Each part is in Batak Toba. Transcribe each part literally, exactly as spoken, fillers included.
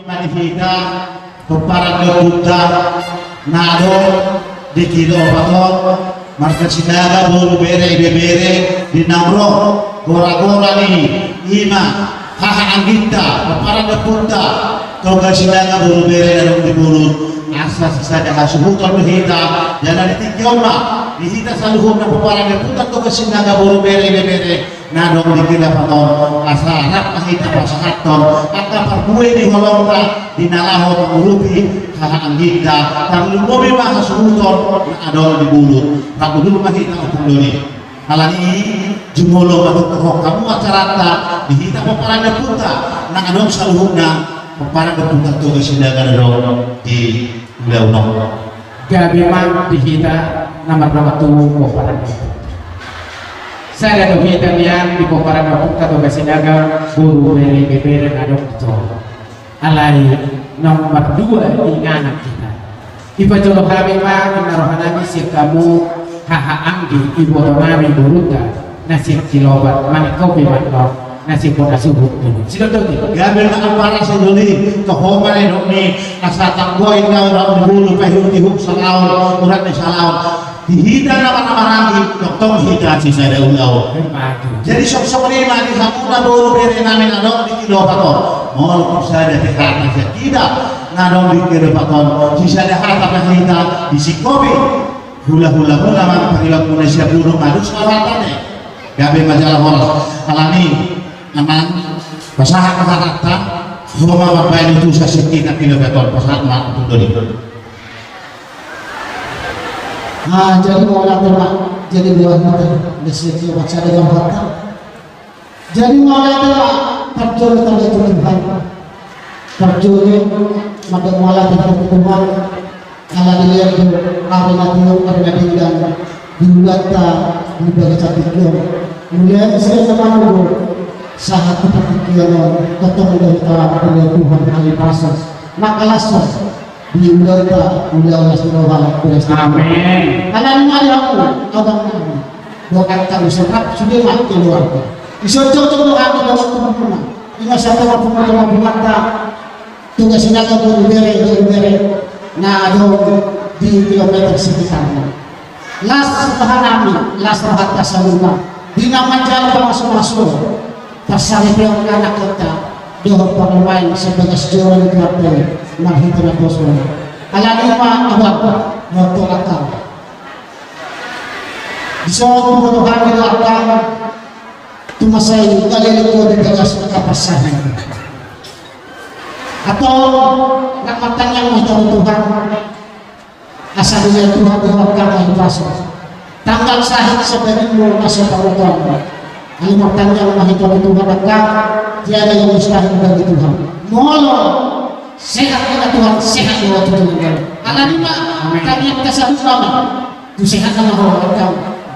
Mari hita pomparan ni ompunta na adong di Kilo Opat on, marga Sinaga, boru, bere, ibebere, di na ro gora-gora ni ima haha angginta, pomparan ni ompunta Toga Sinaga, boru, bere na adong di Bulut, asa sisada hasuhuton do hita. Jala di tingki on ma di hita saluhutna pomparan ni ompunta Toga Sinaga, boru, bere, ibebere na adong di Kilo Opat on, asa rap ma hita pasahathon angka parbue ni holongta di na laho mangurupi haha angginta, tarlumobi ma hasuhuton na adong di Bulut. Rap dulu ma hita, Ompung Doli. Alani i, jumolo ma tongtong hamu acaranta di hita pomparan ni ompunta na adong saluhutna, pomparan ni ompunta Toga Sinaga na adong di ulaon on. Gabe ma di hita na mardongan tubu pomparan ni ompunta. Sada do hita nian di pomparan ni ompunta Toga Sinaga, boru, bere, ibebere na adong di jolo. Alai naung mardua inganan hita. Ipajolo hami ma inna rohanami sian hamu haha anggi, ibotonami, borunta na sian Kilo Opat, maningkopi ma annon na sian bona suhut dulu. Sidondoli. Gabe ma ampara, sidondoli. Toho ma na nidok ni asa tanggo inna urat ni bulu, pahihut-ihut salaon urat ni salaon. Di hita na marhaha anggi, tongtong hita sisada ulaon. Jadi songon i ma di hamuna boru, bere nami na adong di Kilo Opat on. Molo tung sada pe hata sian hita na adong di Kilo Opat on, sisada hata pe hita disingkopi hula-hulamuna, manang paribanmuna sian bulung, adong sahatana. Gabe ma jala horas. Alani, amang, pasahat ma hatanta. Ho ma mambahen utusan sian hita Kilo Opat on, pasahat ma, Ompung Doli. Ah, jadi mauliate ma, jadi dua hita, desi dua sada jam hata. Jadi mauliate ma, parjolo tanda tu Tuhan. Parjolo, mada mauliate tu Tuhan. Ala dilehon do ari na tio, ari na denggan di ulaonta di bagasan tingki on. Mulai sian na manunggu sahat tu partingkian on, tongtong do hita dilehon Tuhan hahipason, na las on. Di ulaonta, ulaon las ni roha, ulaon las ni roha. Amin. Alani ma di hamu, abang nami, dohot angka na so rap sude ma keluarga. Dison jongjong do hami dohot tubuan. Ima sahat tu punguan-punguanta Toga Sinaga, boru, bere, boru, bere na adong di kilometer sekitarna. Las rohanami, las rohanta saluhutna di na manjalo pamasu-masu, parsaripeon anakhonta dohot parumaen sian bagas joro ni Tuhanta i marhite naposona. Alani ma, abang, dohot angka, dison huboto hami do angka tumasai na leleng do di bagas angka parsahit. Antong, nang martangiang ma hita tu Tuhan. Asa dilehon Tuhan do ho angka hahipason. Tanggal sahit sian dagingmu na so pabotoanmu. Alai martangiang ma hita tu Tuhan angka, tiada yang mustahil bagi Tuhan. Molo sehat ma Tuhan, sehat do ho tu Tuhan. Alani ma, amin, tangiangta saluhutna ma tu sehatna ma ho angka,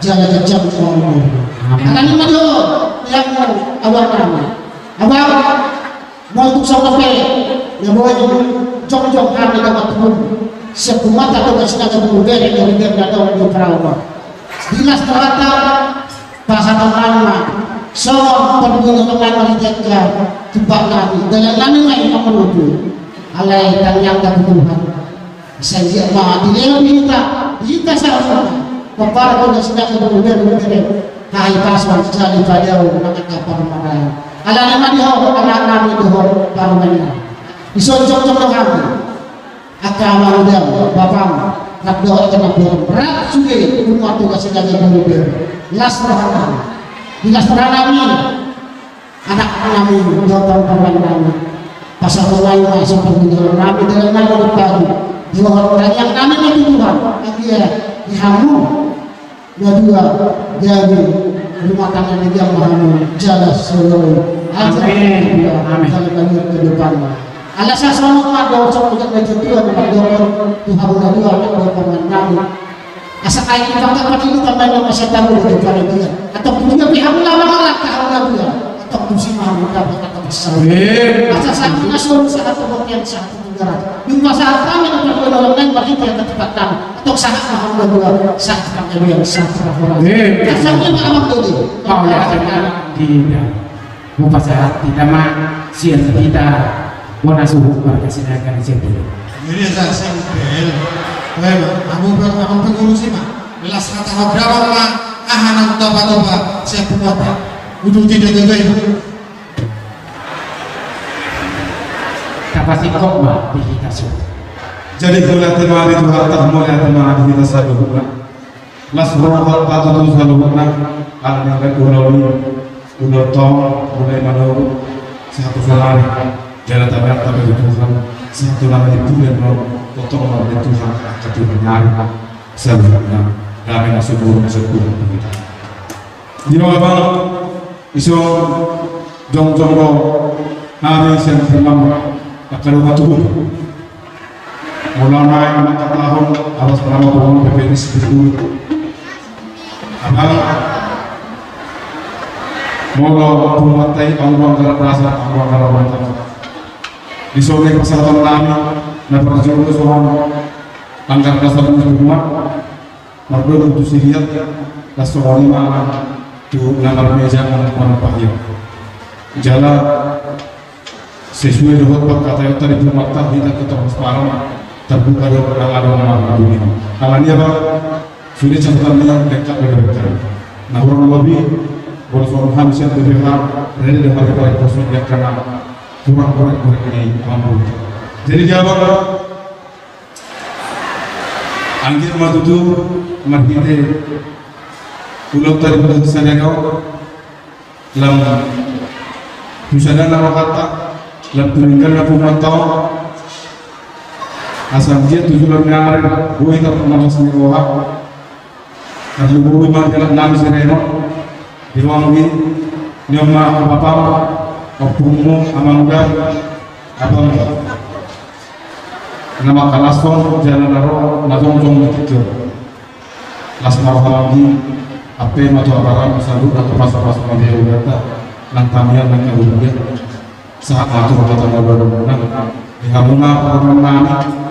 jala ganjang ma umurmu. Amin. Alani ma do, yang mau, abang nami. Abang, molo tung songon on pe na boi jongjong hami na mangkuhun sian punguanta Toga Sinaga, boru, bere, boru, bere na adong di Perahu on. Di las rohanta, pasahaton nami ma songon parbue ni holong nami di angka tumpak nami, dalan nami ma i mangolu. Alai tangiangta tu Tuhan. Sai dia ma dilehon hita, hita saluhutna, pomparan Toga Sinaga, boru, bere, boru, bere, hahipason jala padao nang angka parumaen. Alani ma di ho, anak nami, dohot parumaen nami. Dison jongjong do hami, angka amang, inang, bapang, rap dohot angka na borngin, rap sude punguan Toga Sinaga, boru, bere. Las rohanami. Di las rohanami, anak nami, dohot parumaen nami. Pasahaton nami ma songon parbue ni holong nami, dalan nami ma i mangolu. Dohot tangiang nami ma tu Tuhan, anggiat di hamu na dua, gabe rumah tangga na denggan ma hamu, jala soloan. Amin. Amin. Jala gabe kehidupan. Ala sasongon ma dohot songon na tuatua na mandok tu hamu na dua, anak dohot parumaen nami. Asa ai di bangka padi ni tambaen na masa tamu do tu panabian. Atau tu dia pihak ulama malah ke hamu na dua. Atau tu si mamu dapat atau besar. Amin. Asa satu na solu, satu bokian, satu negara. Jumpa sahat kami di perkenalan lain bagi dia ke tempat kami. Atau sahat mamu na dua, satu panabian, satu laporan. Amin. Asa dia malam tadi. Mau ya, tidak. Mau pasahat hita ma sian hita. Bona suhut marga Sinaga na sian Bulu. Ini sa sian Bulu. Baik, Bang. Amu ber-, amu pengurus ini, Bang. Las hata hobra, Bang, Bang. Aha nang toba-toba sian Bulu, Bang. Udah tidak gagal, Bang. Tapasingkop ma di hita suhut. Jadi, mauliate ma di Tuhanta, mauliate ma di hita saluhutna. Las roha ma tu saluhutna, ala ni angka ulaon i, ulaon tong, ulaon i manurut, sahat tu sonari. Jala tamiang ma tu Tuhan, sahat tu na di bulan on, tongtong ma di Tuhan, angka Tuhan ni ari, saluhutna, dame na sumurung, sumurung tu hita. Di bawah, Bang, ison jongjong do hami sian Bulu, angka dongan tubu. Molo naeng mangkatahon atas nama Bulu P P S Bulu. Abang, molo Bulu Mata i anggo anggaran dasar, anggo anggaran rumah tangga. Di son i pasahaton nami, na parjolo songon anggaran dasar ni Bulu Mata. Mardomu tu si Riat, las songon i ma tu na marmeja, na marpahian. Jala sesuai dohot pangkataion tadi, Bulu Mata, hita keterangan parama, terbuka do nang adong na mangabungi. Ala ni i, Bang, sude catatan ni lengkap do, lengkap. Na hurang lobi, bolos on hami sian B P H, rede do hami paling kosong, dia kena kurang korek-korek ni mampu. Jadi dia, Bang, Anggiat ma tutu marhite ulaonta di Bulu Sinaga on, lam tu sada na rohanta, lam tu dengganna Bulu Mata on. Asa anggiat tu joloan ni ari boi tarpamangkas ni roha. Tarlumobi ma di anak nami si Reno, di rohanggi, ni on ma angka bapam, ompunmu, amangmu, abangmu. Na mangkalashon jala na ro na jongjong di tingki on. Las ma roham anggi, ampe ma tu abaram saluhut angka pasupasu ni Debata, nang tamiang nang kahuruan. Sahat ma tu roha tangga baru nang di hamuna parumaen nami.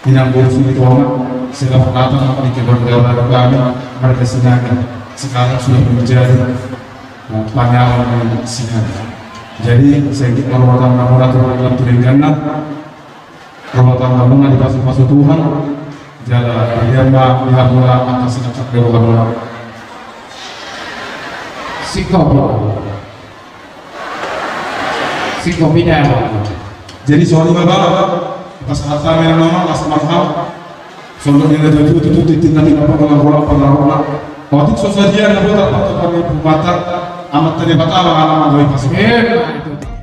Inang boru Silitonga, selamat datang di keluarga baru kami, marga Sinaga. Sekarang sudah menjadi, eh, panyalan Sinaga. Jadi, sengkit ma roha tangga muna tu roha tangga muna di pasupasu Tuhan. Jala, dia ma di hamuna angka sinaksak di roha muna. Singkop. Singkop i da. Jadi, songon i ma, Bang, pasahat hami na mama, las ma roham. Songon i na tutu, tutu, tintin na tinapa, bola, bola, bola, bola. Otik so sadia na bota, bota, bota, bota, Amanta Debata, Amanta Debata, Amanta Debata.